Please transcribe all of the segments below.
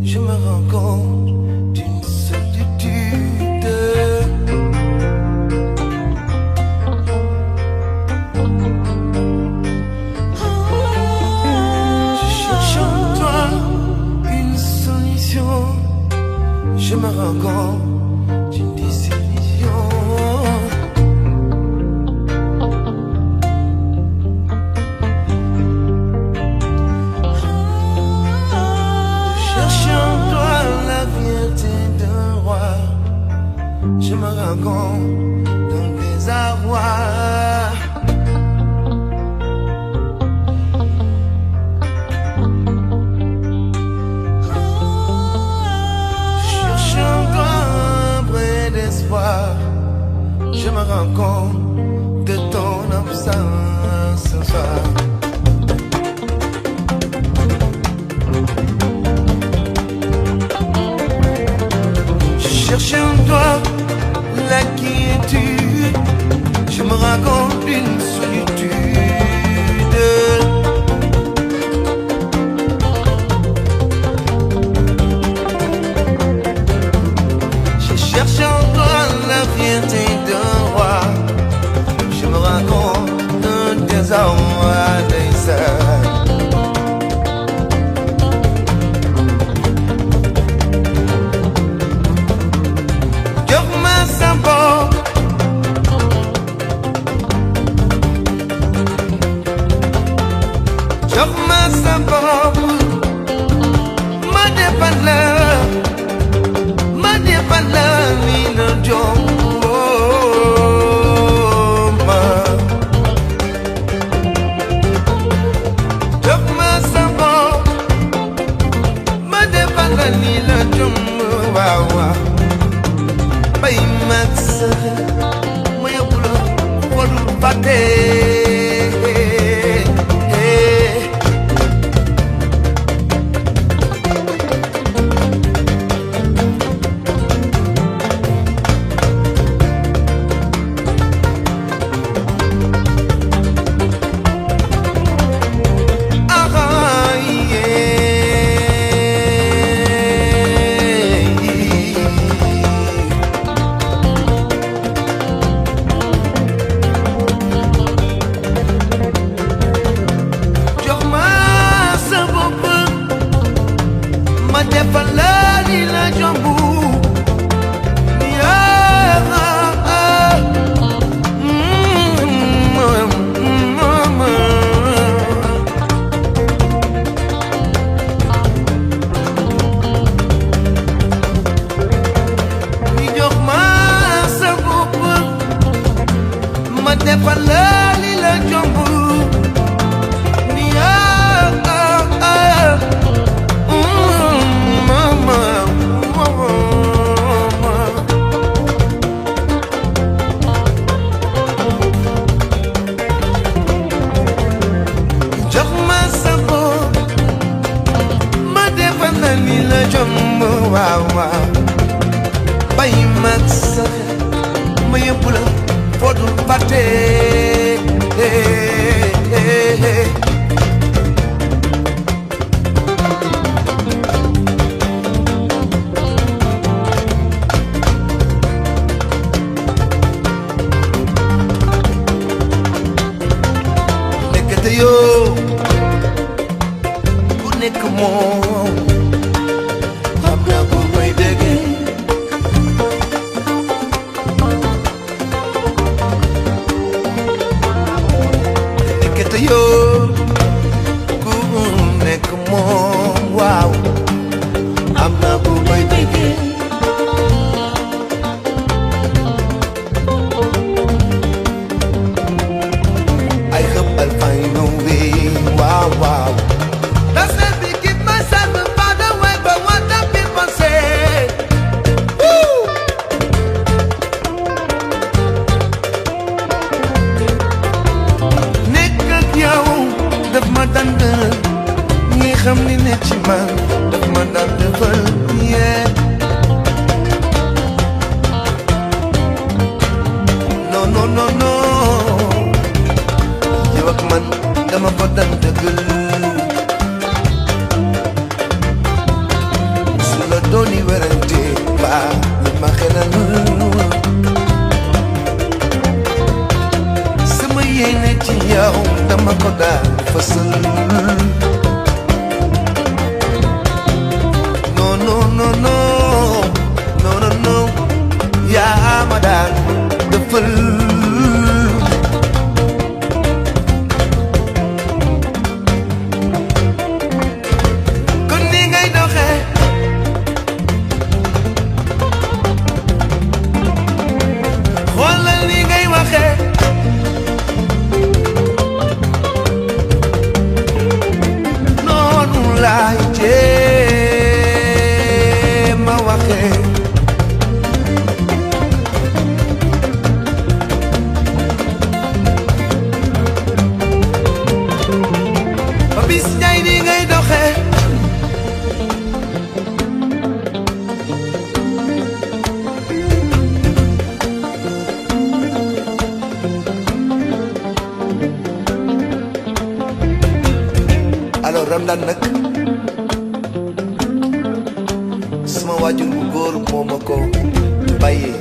Je me rends compte d'une solitude. Je cherche en toi une solution. Je me rends compte d'une désillusion. Je me rends compte d'un désarroi. Cherchant un brin d'espoir, je me rends compte de ton absence ce soir. Je cherche en toi la quiétude, je me rends compte d'une solitude. Je cherche en toi la fierté d'un roi. Je me rends compte d'un désarroi des heures. Yo, ku nekk moom waaw. am na ku koy bëggee ay xëppal fay ñëw wee waaw waaw Does let me keep myself far away from what the people say Woo! Nekk ak yow daf ma dand ñi xam ni ne ci man daf ma daan defal yeah non non non non yow ak man dama ko daan dëggal su la dooni werante ba li ma xelal sama yéene ci yow dama ko daan fësal no, yaa ma daan defal kon ni ngay doxee xoolal ni ngay waxee noonu laay Papis Ndiaye ni ngay doxee alors Ramdan nag sama waajur bu góor moo ma ko bàyyee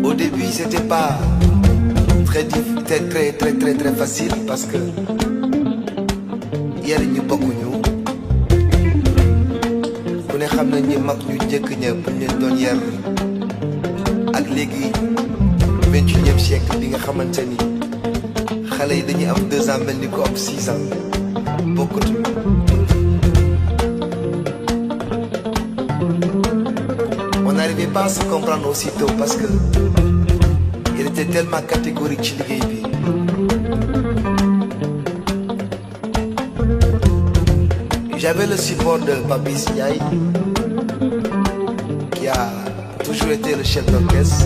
au début c'était pas très facile parce que yar ñu bokkuñu ku ne xam nañ ñi mag ñu njëkk ña buñ leen doon yar ak léegi 21e siècle bi nga xamante ni xale yi dañuy am 2 ans mel ni ko am 6 ans bokkatu on n'arrivait pas à se comprendre aussitôt parce que il était tellement catégorique ci liggéey bi j'avais le support de Papis Ndiaye qui a toujours été le chef d'orchestre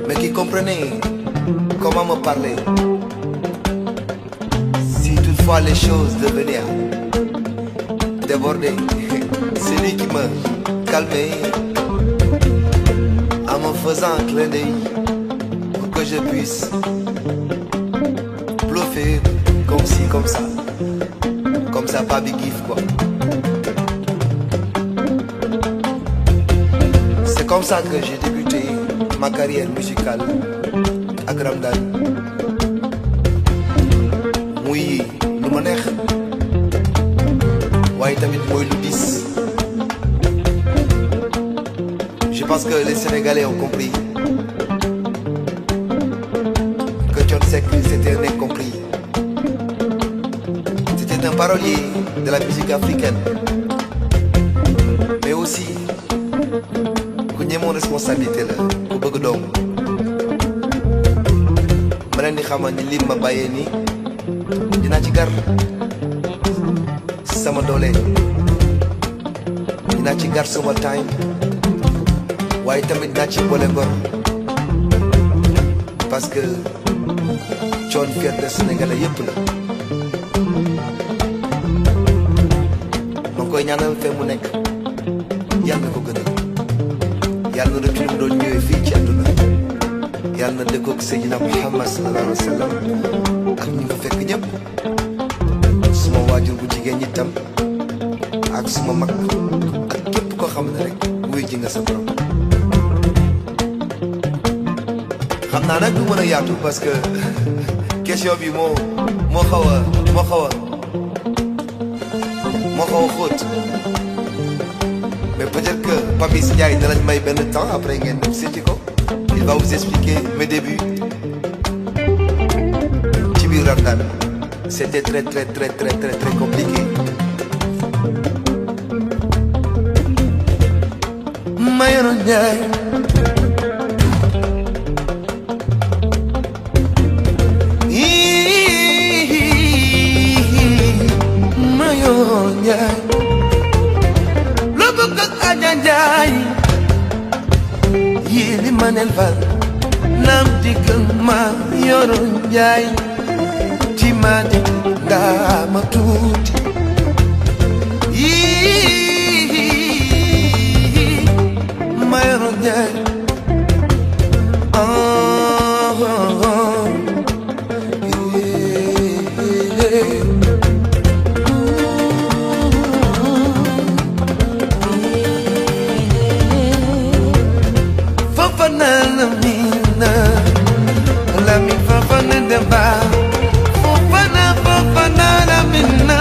mais qui comprenait comment me parler si toutefois les choses devenaient à déborder c'est lui qui me calmait en me faisant un clin d'œil que je puisse bluffer comme ci, comme ça, pas big gift quoi. C'est comme ça que j'ai débuté ma carrière musicale à Ramdan. Muy lu ma neex waaye tamit mooy lu diis. Je pense que les Sénégalais ont compris c'était un incompris. C'était un parolier de la musique africaine. Mais aussi, ku ñemoon responsabilité la ku bëgg doom. Ma leen di xamal ni lim ma bàyyee nii dinaa ci gar sama doole dinaa ci gar sama time waaye tamit dinaa ci boole ngor parce que coon fierté sénégalais yépp la ma ngi koy ñaanal fe mu nekk yàlla na ko gënal yàlla na rëcc lu mu doon ñëwee fii ci àdduna yàlla na dëkkoog Seydina Muhammad sallallahu alayhi wa sallam ak ñi ko fekk ñëpp suma waajur bu jigéen ñi tam ak suma mag ak képp koo xam ne rek wuy ji nga sa borom xam naa nag du mën a yaatu parce que question bi moo xaw a xóot mais peut-être que Papis Ndiaye danañ may benn temps après ngeen dem seeti ko il va vous expliquer mes débuts ci biir Ramdan c'était très compliqué. Mayoro Njaay Mayoro Njaay lo bëgg ak Aja Njaay yéeli manel fal nam diggal Mayoro Njaay ci ma di ndaa ma tuuti Mayoro Njaay Fofana la mi Fofana de ba Fofana la mi na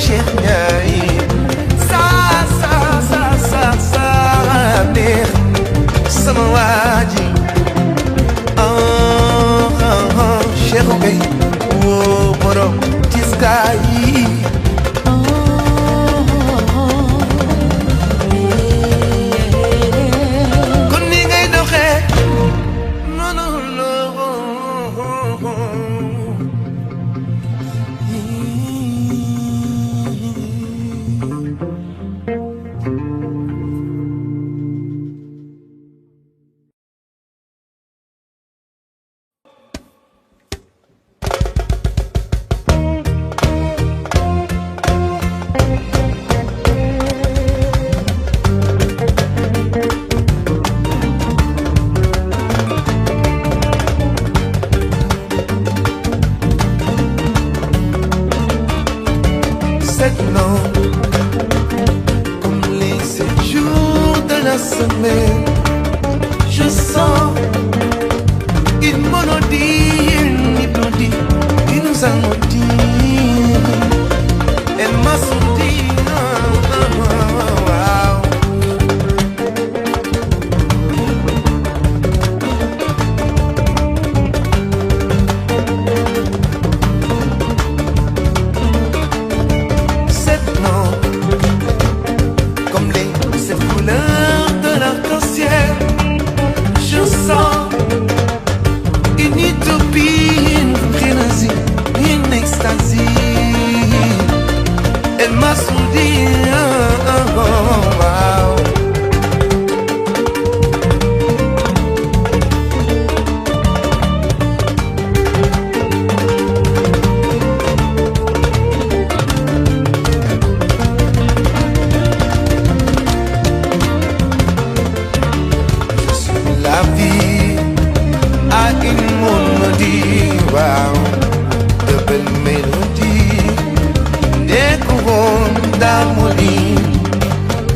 Cheikh Ndiaye sa neex sama waaji Cheikh Ngay woo borom tiskaay kon ni ngay doxee noonu comme les 7 jours de la semaine, je sens une monodie, une hypnodie, une salmodie. Elle m'a souri, wow. Elle m'a souri, wow. Je suis la vie à une monodie, wow. De belles mélodies, des couronnes d'harmonie,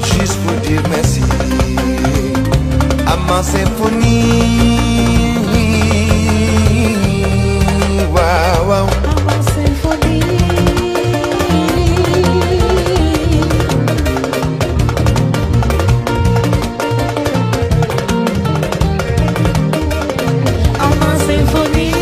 juste pour dire merci à ma symphonie. Wow, wow. À ma symphonie. À ma symphonie.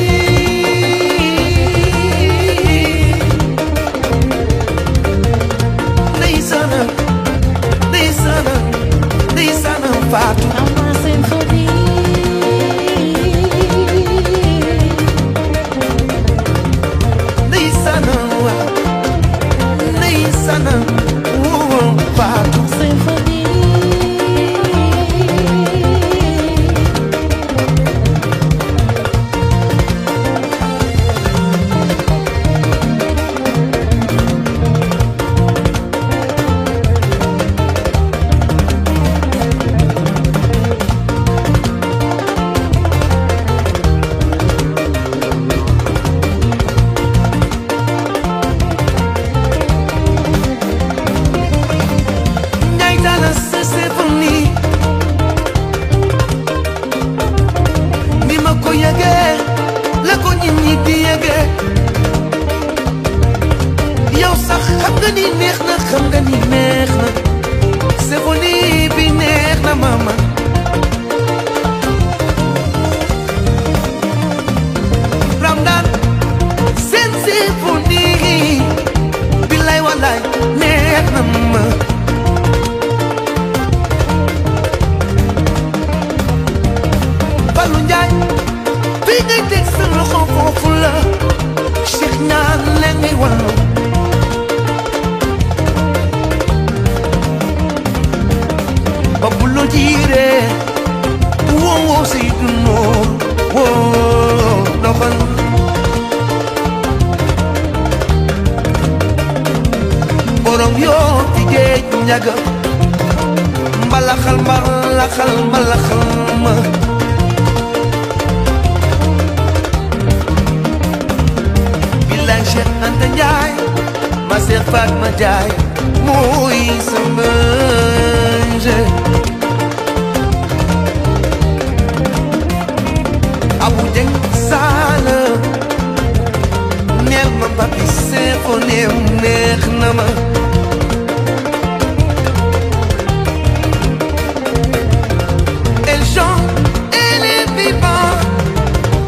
Fatou. À ma symphonie. ma jaay mooy sama njëg Abu Jeng Saala neel ma papi symphonie neex na ma elle chante elle est vivante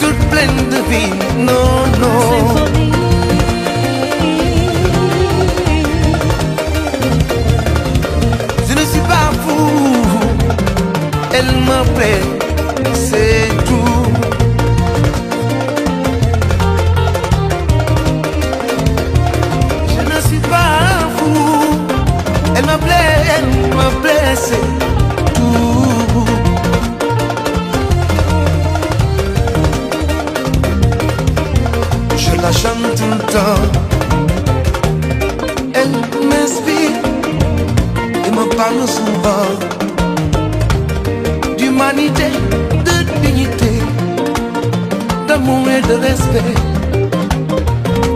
toute pleine de vie non non Symphonie. je ne suis pas fou elle me plaît c'est tout je ne suis pas fou elle me plaît c'est tout je la chante tout le temps elle m'inspire et me parle souvent d'humanité, de dignité, d'amour et de respect.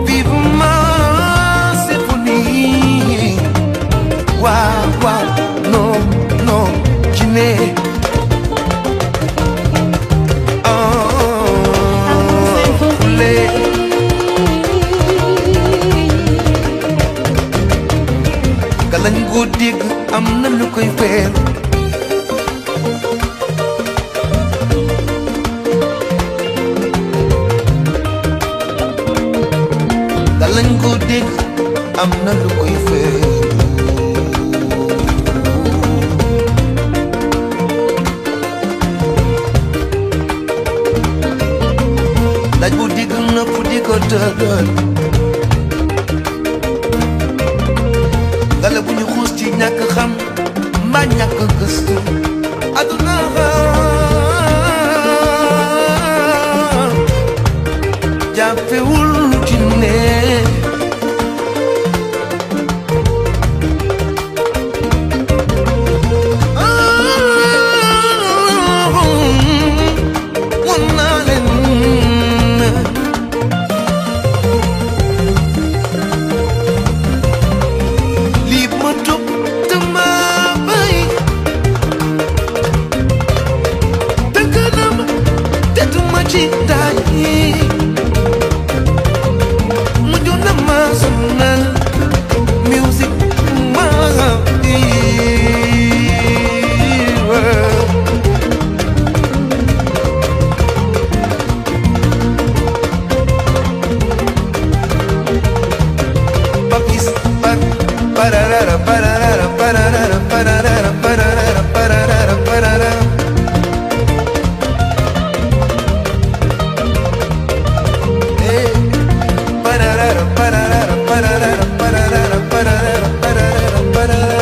Vive ma symphonie. Waouh, waouh, non, non, tu n'es. Galañ gu dégg am na lu koy feer galañ gu dégg am na lu koy feer laaj bu dégg na fu di ko tëral gala bu ñu xuus ci ñàkk xam mbaa ñàkk gëstu aduna jàppewul ci ne won naa leen lii ma topp te ma bay dëgg na ma te du ma ci daay mujj na ma sonal music ma papis pararara pararara pararara pararara pararara pararara pararara pararara pararara pararara pararara pararara pararara pararara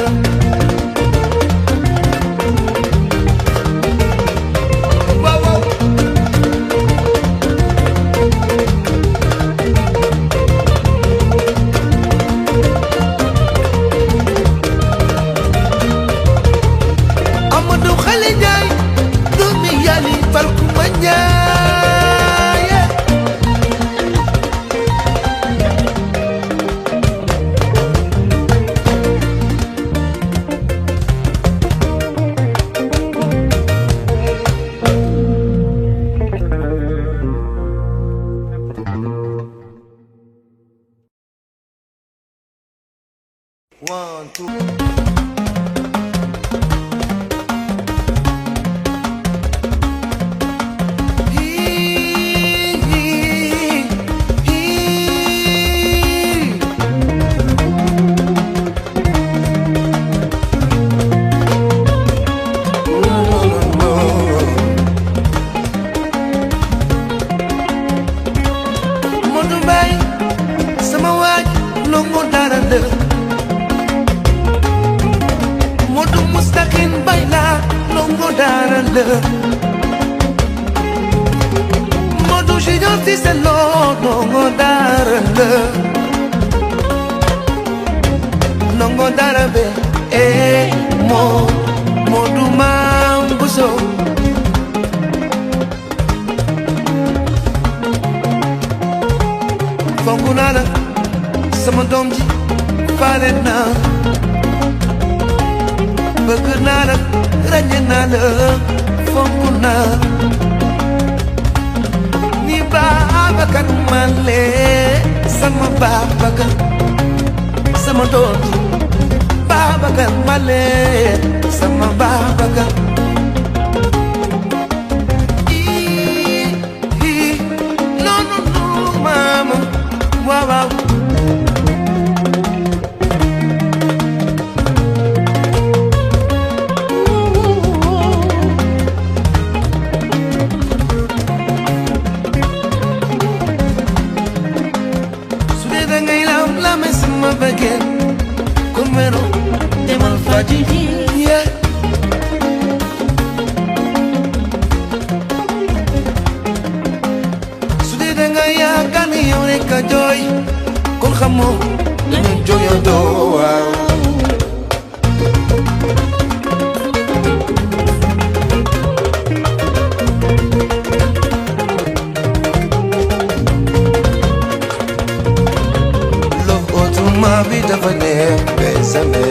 wow wow Amadou Xale Njaay doomi yàlli farku ma njaaye one two Modou Mbaye sama waaj longo dara de Modou Mustakin Mbaye la longo dara de Modou Junior Cissé Lo longo dara de longo dara be Modou Mambuso fonk naa la sama doom ji faale naa bëgg naa la ràññe naa la fonk naa ni Babacar Malle sama Babacar sama doom Babacar Malle sama Babacar non non non mama waaw waaw again, Kumero, Demal Fadiri, yeah. Sude denga ya kani yone ka joy, kon khamo, na joyo do wow. Ma vida valer, bésame.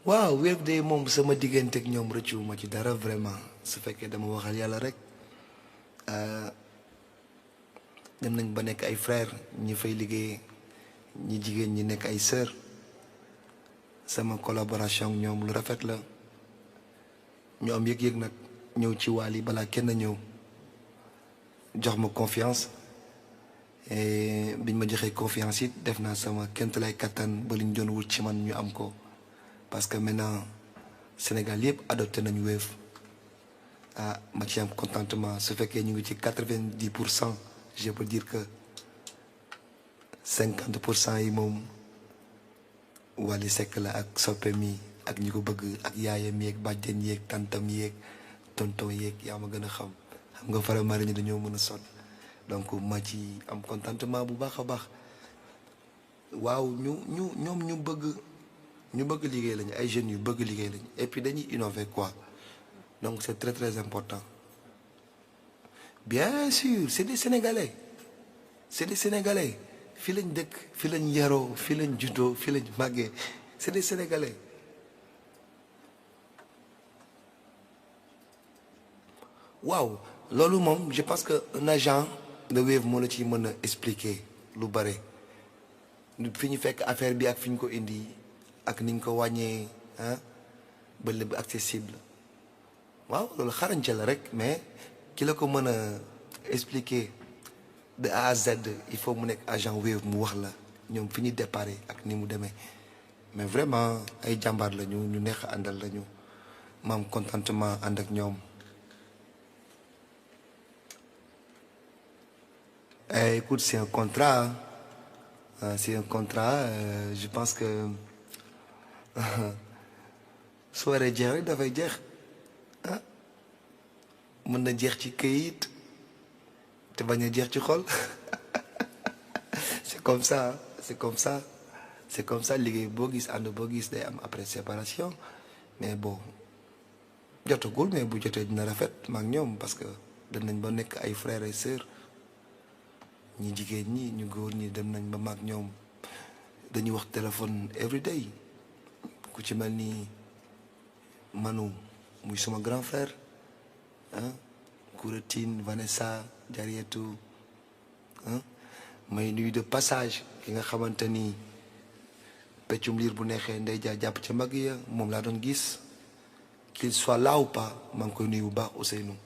waaw wér de moom sama diggante ak ñoom rëccuwuma ci dara vraiment su fekkee dama waxal yàlla rek dem nañ ba nekk ay frère ñi fay liggéey ñi jigéen ñi nekk ay sœur sama collaboration ak ñoom lu rafet la ñu am yëg-yëg nag ñëw ci Wally balaa kenn ñëw jox ma confiance et biñ ma joxee confiance it def naa sama kent lay kattan ba liñ doon wut ci man ñu am ko parce que maintenant Sénégal yëpp adopté nañu Wave ah ma ci am contentement su fekkee ñu ngi ci 90%. je peux dire que 50% yi moom Wally Seck la ak soppe mi ak ñi ko bëgg ak yaayam yeeg bàjjen yeeg tantam yeeg tonton yeeg yaa ma gën a xam nga fara mari ñi dañoo mën a sonn donc ma ci am contentement bu baax a baax waaw ñoom ñu bëgg liggéey lañu ay jeunes yu bëgg liggéey lañu et puis dañuy innover quoi donc c'est très très important. Bien sûr, c'est des Sénégalais. c'est des Sénégalais fii lañ dëkk fii lañ yaroo fii lañ juddoo fii lañ màggee c'est des Sénégalais. waaw loolu moom je pense que un agent de Wave moo la ci mën a expliquer lu bare fi ñu fekk affaire bi ak fi ñu ko indi ak ni ñu ko wàññee ah ba lépp accessible waaw loolu xarañte la rek mais ki la ko mën a expliquer de A à Z il faut mu nekk agent Wave mu wax la ñoom fi ñuy déparé ak ni mu demee mais vraiment ay jàmbaar lañu ñu neex a àndal lañu ma am contentement ànd ak ñoom. Écoute, c'est un contrat. C'est un contrat. Je pense que su waree jeex rek dafay jeex ah mën na jeex ci këyit te bañ a jeex ci xol c'est comme ça c'est comme ça c'est comme ça liggéey boo gis ànd boo gis day am après séparation mais bon jotagul mais bu jotee dina rafet maak ñoom parce que danañ ba nekk ay frères et sœurs. ñi jigéen ñi ñu góor ñi dem nañ ba mag ñoom dañuy wax téléphone every day ku ci mel ni Manu muy suma grand frère ah Kouratine Vanessa Jarietu may nuyu de passage ki nga xamante ni peccum liir bu neexee ndey jaa jàpp ca mag ya moom laa doon gis qu'il soit là ou pas maa ngi koy nuyu bu baax Ousseynou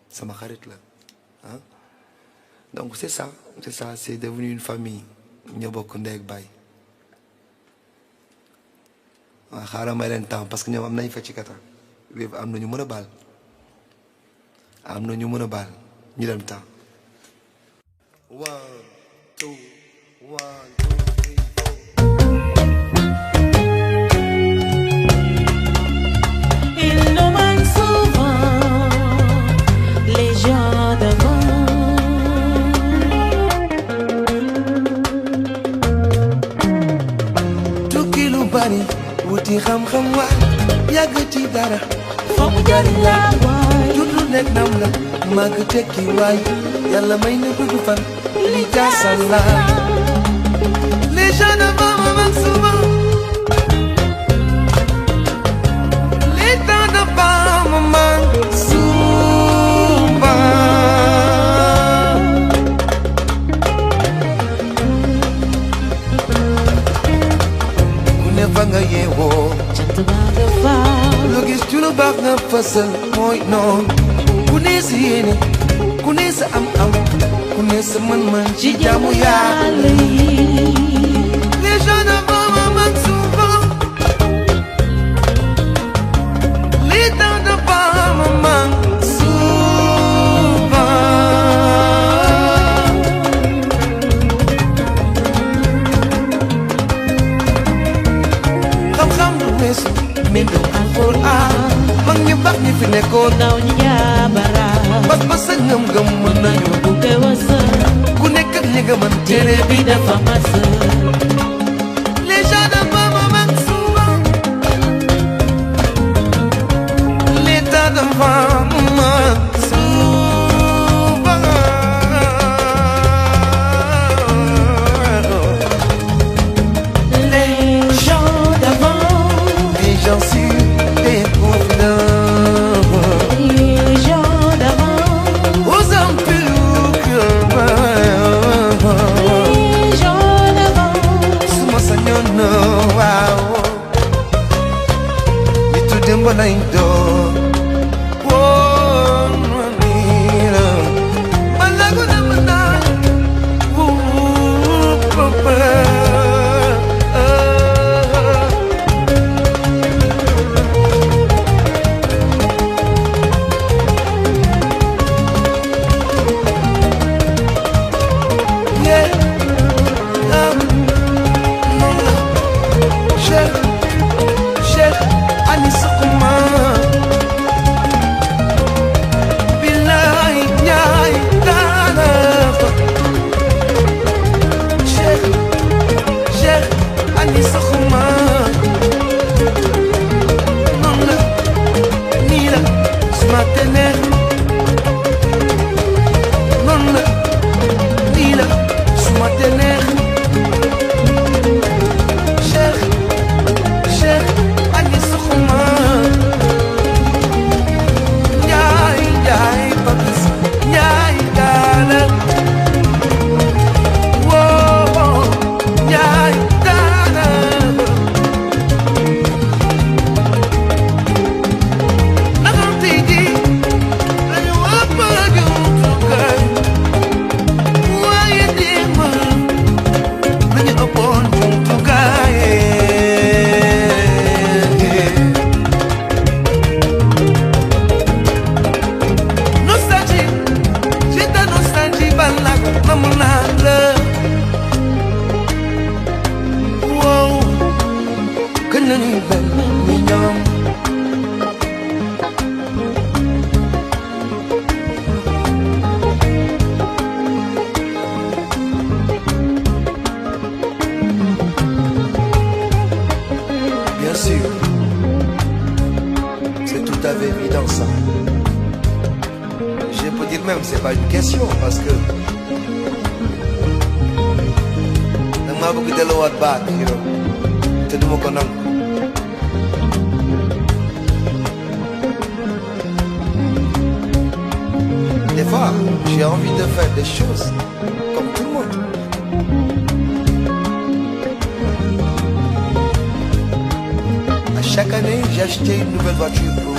sama xarit la ah. Donc c'est ça, c'est devenu une famille ñoo bokk ndey ak baay waaw xaaral may leen temps parce que ñoom am nañ fa ci kata Wave am na ñu mën a baal am na ñu mën a baal ñu dem temps. 1 2 1 2 3 Ils nous manquent souvent, les gens d'avant. bari wuti xam-xam waay yàgg ci dara foog jariñ la waay juddu nekk nam la màgg tekki waay yàlla may na gudd fan li jaasal la les gens d'avant me manquent souvent les temps d'avant me manquent souvent fa nga yeewoo cant baa nga faa lu gis ci lu baax nga fasal mooy noonu ku ne sa yéene ku ne sa am-am ku ne sa mën-mën ci jaamu Yàlla yi les gens d'avant me manquent souvent les temps d'avant me manquent souvent Mindu Alxuraan mag ñi baax ñi fi nekkoon ndaw ñi jaabara bas ba sa ngëm-ngëm mën nañu bu koy wësal ku nekk ak li nga mën téere bi dafa masal les gens d'avant me manquent souvent les temps d'avant me manquent souvent les gens d'avant les gens sûrs et confiants les gens d'avant aux hommes plus que les gens d'avant su ma sañoon waaw nitu démb lañ doon woon ma nii la balagu na ma naan papa Cheikh Ali Sakuma mel ni ñoom. Bien sûr, c'est tout à fait évident ça. Je peux dire même, c'est pas une question parce que dama bëgg delluwaat baat, you know, te duma ko nangu. Des fois, j'ai envie de faire des choses comme tout le monde. À chaque année, j'ai acheté une nouvelle voiture pour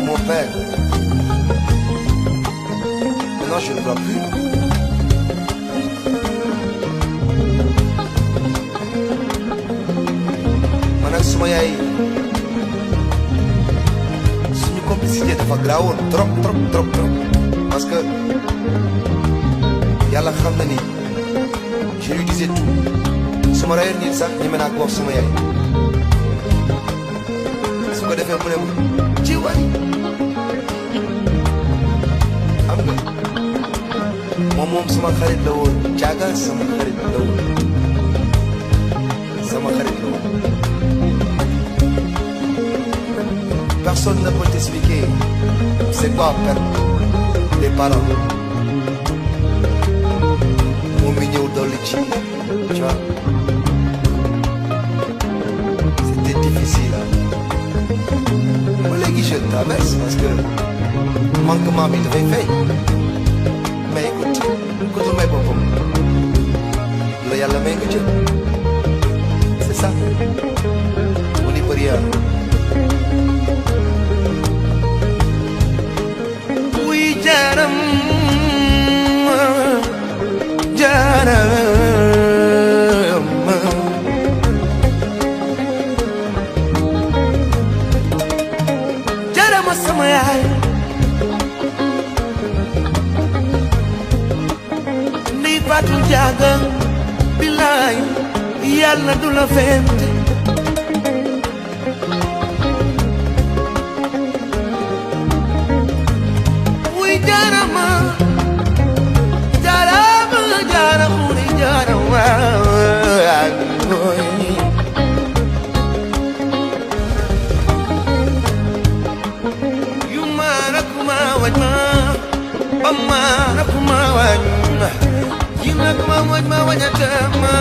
mon père. Maintenant, je ne vois plus. Man ak suma yaay suñu complicité dafa graawoon trop trop trop trop parce que yàlla xam na ni je lui disais tout suma rayoon nit sax ñeme naa ko wax suma yaay su ko defee mu ne ma ci waay xam nga moom sama xarit la woon caaga sama xarit la woon sama xarit la woon. Personne ne peut t'expliquer c'est quoi perdre les parents. Moom mi ñëw dolli ci tu vois c'était difficile ba léegi je traverse parce que manquement bi dafay fay mais écoute ku dul may boppam la yàlla may nga jël c'est ça on n'y peut rien. Oui jaram jaram jaram sama yaay ni Fatou Diaga bilaay yàlla du la fente. Oui jarama jarama jaramuni jarama yumara kuma wajma bamara kuma wajma yina kuma wajma wajatama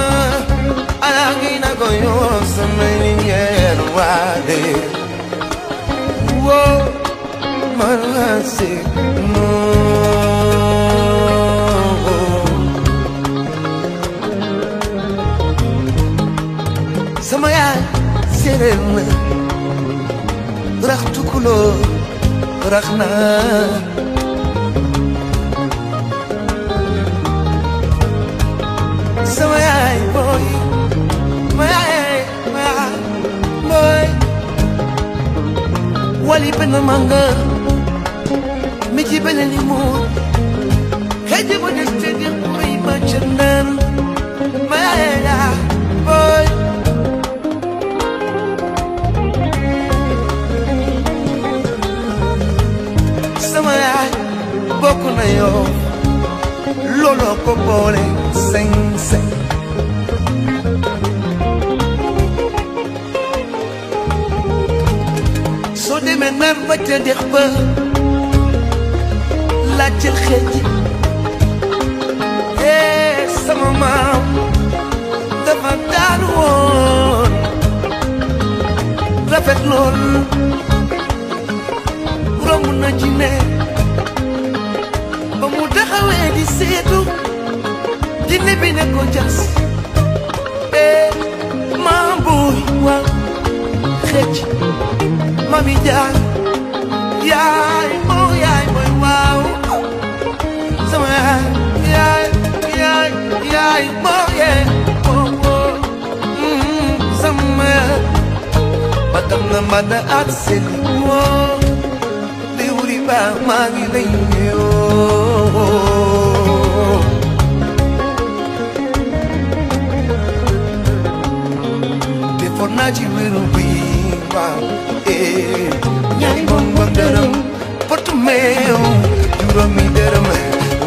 alangina koyo samaninyero wade wo marase no sama yaay serena rax tukulo rax na sama yaay boy boy wali ben manga mi ci benen limon xeje bo des te dir boy ma chandan boy sama yaay bokk na yow lolo ko boole seng seng soo demee nar ba ca dex ba laajteel xeej sama maam dafa daan woon rafet lool romb na ci ne ba mu taxawee di seetu jinne bi ne ko jas maam buy waaw xeej mami jaan yaay mooy waaw sama yaay mooy sama batam na mada at seli woo li wuri ba maa ngi lay nuyoo defoon naa ci wéru bi waaw ñaari bonbon dërëm potu meew juróomi dërëm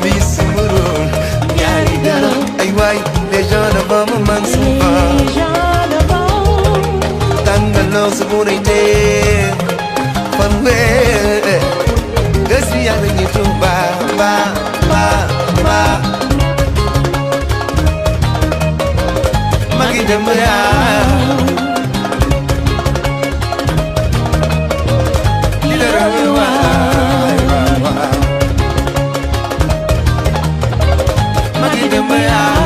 wii sumuroon ñaari dërëm ay waay les gens d'avant me man tàngaloo sa bu nay dee fanweer gës yi yàlla ñi tumba ba magi dem yaa li la rawe waay magi dem yaa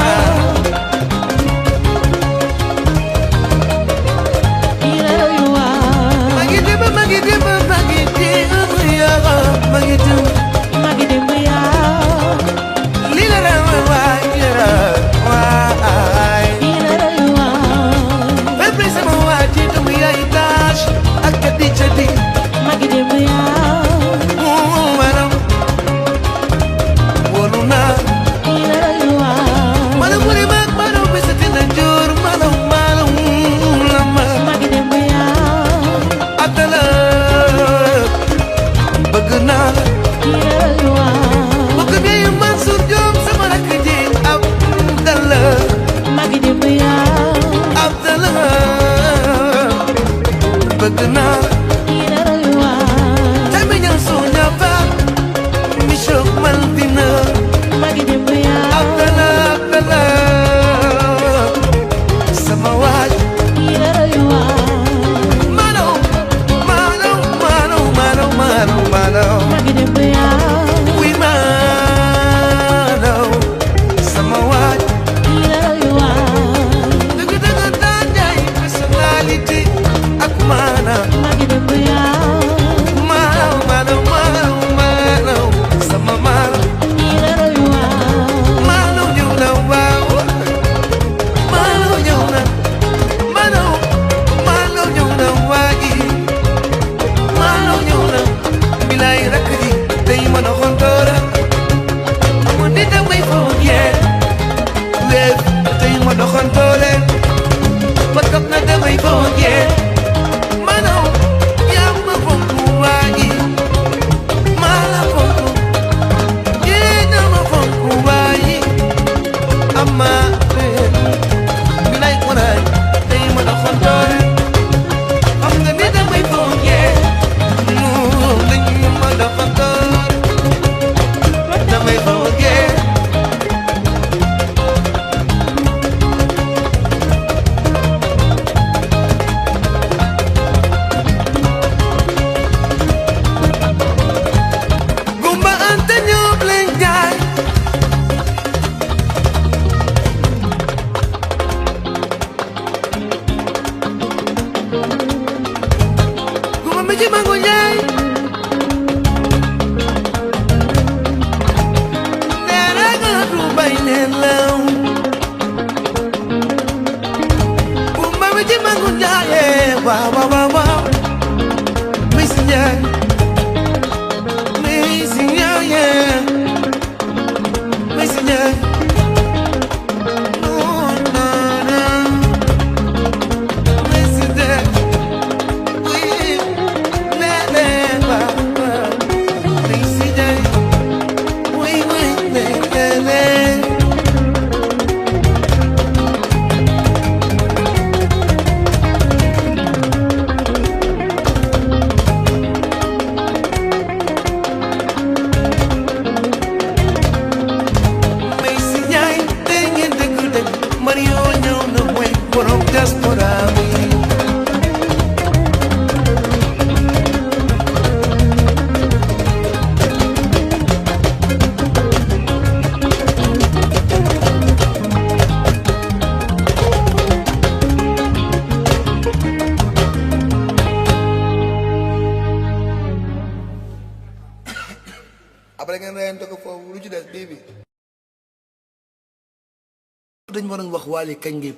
dañ ma doon wax Wally kañ ngay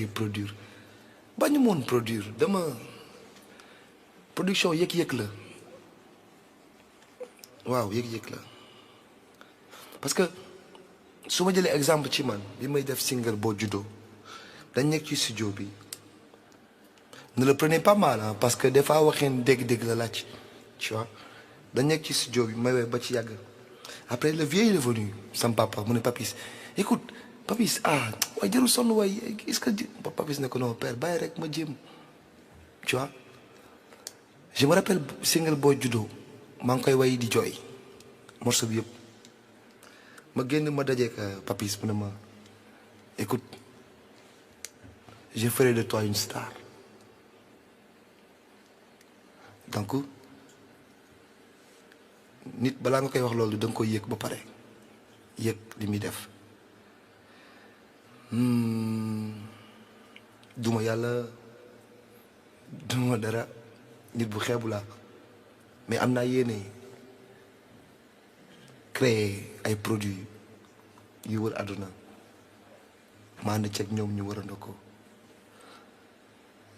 produire bañu moon produire dama production yëg-yëg la waaw yëg-yëg la parce que su ma jëlee exemple ci man bi may def single boo juddoo dañ nekk ci studio bi ne le prenez pas mal hein, parce que des fois waxeen dégg-dégg la laaj tu vois dañ nekk ci studio bi may woy ba ci yàgg après le vieux il est venu sam papa mu ne Papis écoute Papis ah waaye jarul sonn waay est-ce que Papis ne ko non père bàyyi rek ma jéem tu vois je me rappelle single boo juddoo maa ngi koy way di jooy morceau bi yëpp ma génn ma dajeek Papis mu ne ma écoute je ferai de toi une star donc nit balaa nga koy wax loolu da nga koy yëg ba pare yëg li muy def duma yàlla duma dara nit bu xeebu laa mais am naa yéene créer ay produits yu wër àdduna ma ànd ceeg ñoom ñu war a ndokko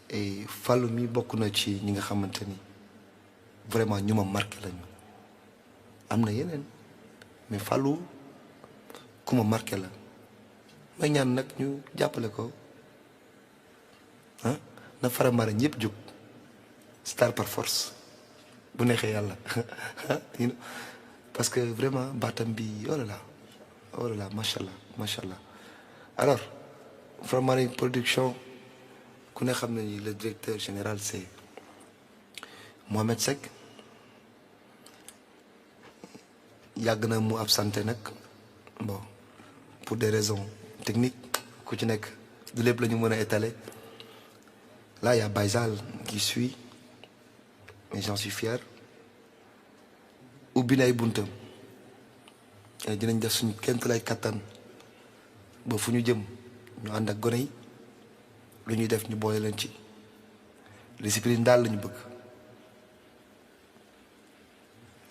et Fallou mi bokk na ci ñi nga xamante ni vraiment ñu ma marqué lañu am na yeneen mais Fallou ku ma marqué la may ñaan nag ñu jàppale ko ah na Faramaren ñëpp jóg star par force bu neexee yàlla parce que vraiment baatam bi oh là là macha allah alors Faramaren production ku ne xam nañu le directeur général c'est Mohamed Seck yàgg na mu absenté nag bon pour des raisons techniques ku ci nekk du lépp la ñu mën a étaler là y a Baysal qui suit mais j'en suis fier ubbi na ay buntam dinañ def suñu kent lay kattan ba fu ñu jëm ñu ànd ak gone yi lu ñuy def ñu boole leen ci discipline daal la ñu bëgg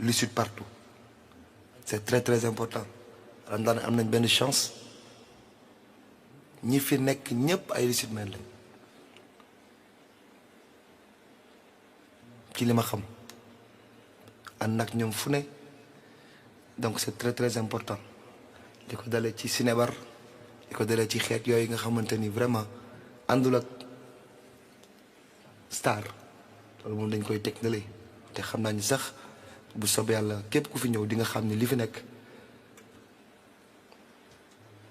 réussite partout c'est très important Ramadane am nañ benn chance ñi fi nekk ñëpp ay réussite men lañ ci li ma xam ànd nag ñoom fu ne donc c'est très important li ko dalee ci cinébar li ko dalee ci xeet yooyu nga xamante ni vraiment àndul ak star loolu moom dañ koy teg ndale te xam naa ni sax bu soobee yàlla képp ku fi ñëw di nga xam ni li fi nekk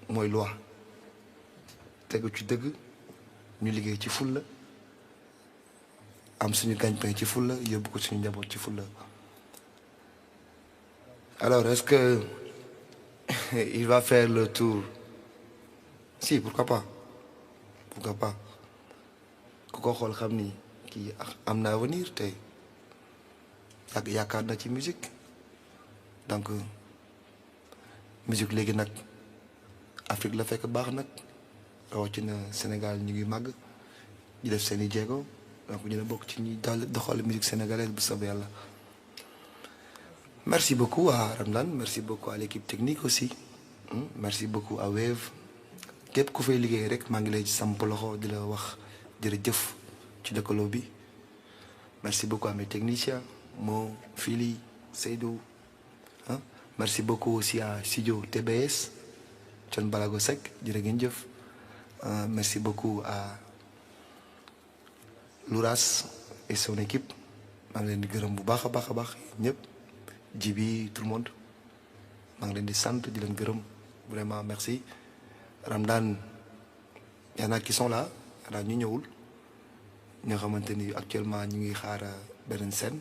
mooy loi tegu ci dëgg ñu liggéey ci fulla am suñu gagne-pain ci fulla yóbbu ko suñu njaboot ci fulla alors est-ce que il va faire le tour si pourquoi pas ku ko xool xam ni kii am na avenir te yaakaar na ci musique donc musique léegi nag Afrique la fekk baax nag rawatina Sénégal ñu ngi màgg ñu def seeni jéego donc ñu ne bokk ci ñuy doxal musique sénégalaise bu soobee yàlla. Merci beaucoup à Ramadane merci beaucoup à l'équipe technique aussi merci beaucoup à Wave képp ku fay liggéey rek maa ngi lay samp loxo di la wax jërëjëf ci dëkkaloo bi merci beaucoup à mes techniciens Mo Fili Seydou merci beaucoup aussi à Studio TBS Thione Balago Seck jërë ngeen jëf merci beaucoup à Louras et son équipe maa ngi leen di gërëm bu baax a baax ñëpp Jibi tout le monde maa ngi leen di sant di leen gërëm vraiment merci Ramadane y en a qui sont là xanaa ñu ñëwul ñoo xamante ni actuellement ñu ngi xaar beneen scène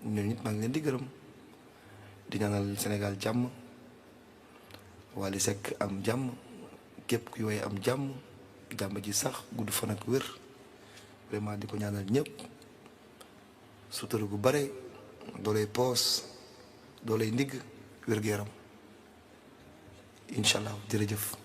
ñooñu nit maa ngi leen di gërëm di ñaanal Sénégal jàmm Wally Seck am jàmm képp kuy woy am jàmm ji sax gudd fan ak wér vraiment di ko ñaanal ñëpp sutura gu bare dooley poos dooley ndigg wér gu yaram incha allah jërëjëf